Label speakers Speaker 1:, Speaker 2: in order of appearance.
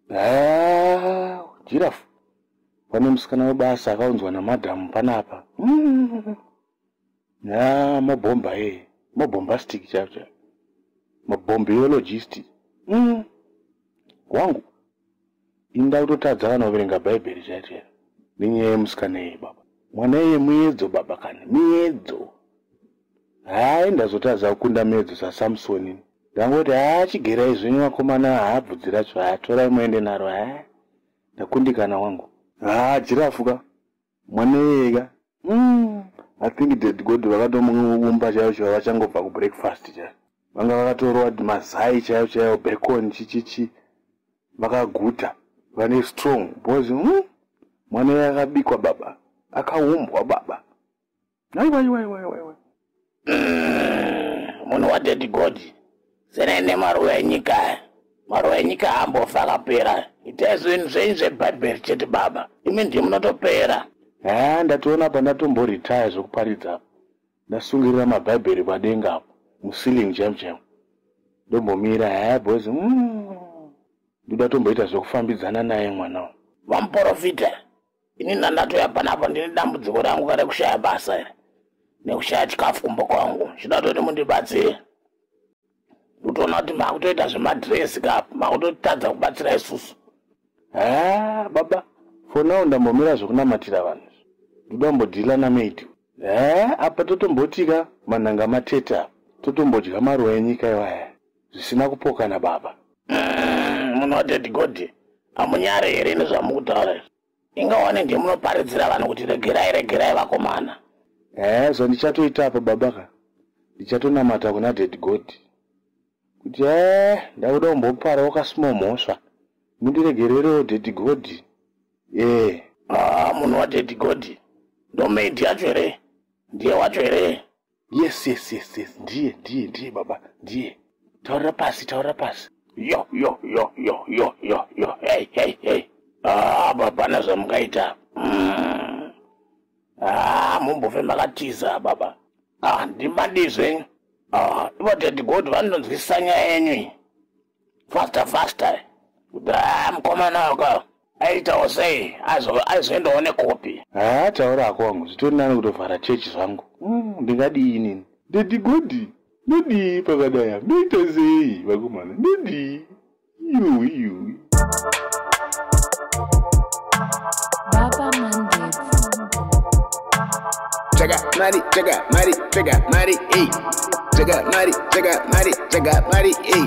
Speaker 1: Haa, jirafu pane musikana webasa akaunzwa namadhamu panapa. Ya mabhomba e mabombastic chaivo chaivo, mabombiologist. Wangu ini ndakutotadza kana kuverenga bhaibheri chaivo chaivo nenyaya yemusikana iye baba. Mwana iye muedzo baba, kani miedzo. Hai, ndazotadza kukunda miedzo saSamsoni. Ndangoti haa, chigerai zvenyu vakomana, haa, bvudzi racho haa, torai muende naro. Haa, ndakundikana wangu. Haa, jirafu ka mwana iyeka. I think Daddy God vakatomuumba chaivo chaivo vachangobva kubreakfast chaivo. Vanga vakatorwa mazai chaivo chaivo, bacon, chichichi, vakaguta, vane strong because mwana iye akabikwa baba, akaumbwa baba. Aiwa aiwa aiwa aiwa aiwa.
Speaker 2: Munhu waDaddy God, senai nemaruva enyika aya. Maruva enyika haambofa akapera. Itai zvinhu zvenyu zvebhaibheri chete baba, imi ndimi munotopera.
Speaker 1: Haa, ndatoona pa ndatomboretire zvekuparidza apa, ndasungirira mabhaibheri padenga apo muceiling chaimo chaimo, ndombomira. Haa boys, ndoda tomboita zvekufambidzana naye mwana uyu.
Speaker 2: Vamuprofita, ini ndandatoya panapa ndine dambudziko rangu rekushaya basa iri nekushaya chikafu kumba kwangu. Chida toti mundibatsire. Ndikutoona kuti makutoita zvemadhiresi kapo, makutotadza kubatsira isusu.
Speaker 1: Haa baba, for now ndambomira zvekunamatira vanhu, ndoda kumbodhila namaid. Haa, apa totombotika manhanga matete apa, totombodya maruva enyika iwaya zvisina kupokana baba.
Speaker 2: Munhu waDaddy God, hamunyare here nezvamukutaura izvi? Ingawane ndiye munoparidzira vanhu kuti regerai, regerai vakomana.
Speaker 1: Ehe, zvandichatoita apa baba ka, ndichatonamata kuna Daddy God kuti e ndakuda kumboparawo kasmall mhosva, mundiregererewo Daddy God e.
Speaker 2: Ah, munhu waDaddy God, ndo maid yacho here? Ndiye wacho here?
Speaker 1: Yes, ndiye, ndiye, ndiye baba, ndiye. Taurira pasi, taurira pasi.
Speaker 2: Yo yo yo yo yo yo yo, hey hey hey, ah, baba, zvamungaita. Ah, mumbofe makatiza baba. Ah, ndimadii zvenyu. Ah, ivo Daddy God vanonzwisisa nyaya yenyu iyi faster faster, kuti ah, mukomana waka aitawo sei, aizoendawo nekopi.
Speaker 1: Haa, taura hako wangu, zvitori nani kutovhara chechi zvangu. Ndingadii inini? Daddy God, ndodii pakadai apa? Ndoita sei vakomana? Ndodii? Yuwi yuwi.
Speaker 3: Baba Mandebvu.
Speaker 4: Chega mari, chega mari, chega mari, ey. Chega mari, chega mari, chega mari, ey.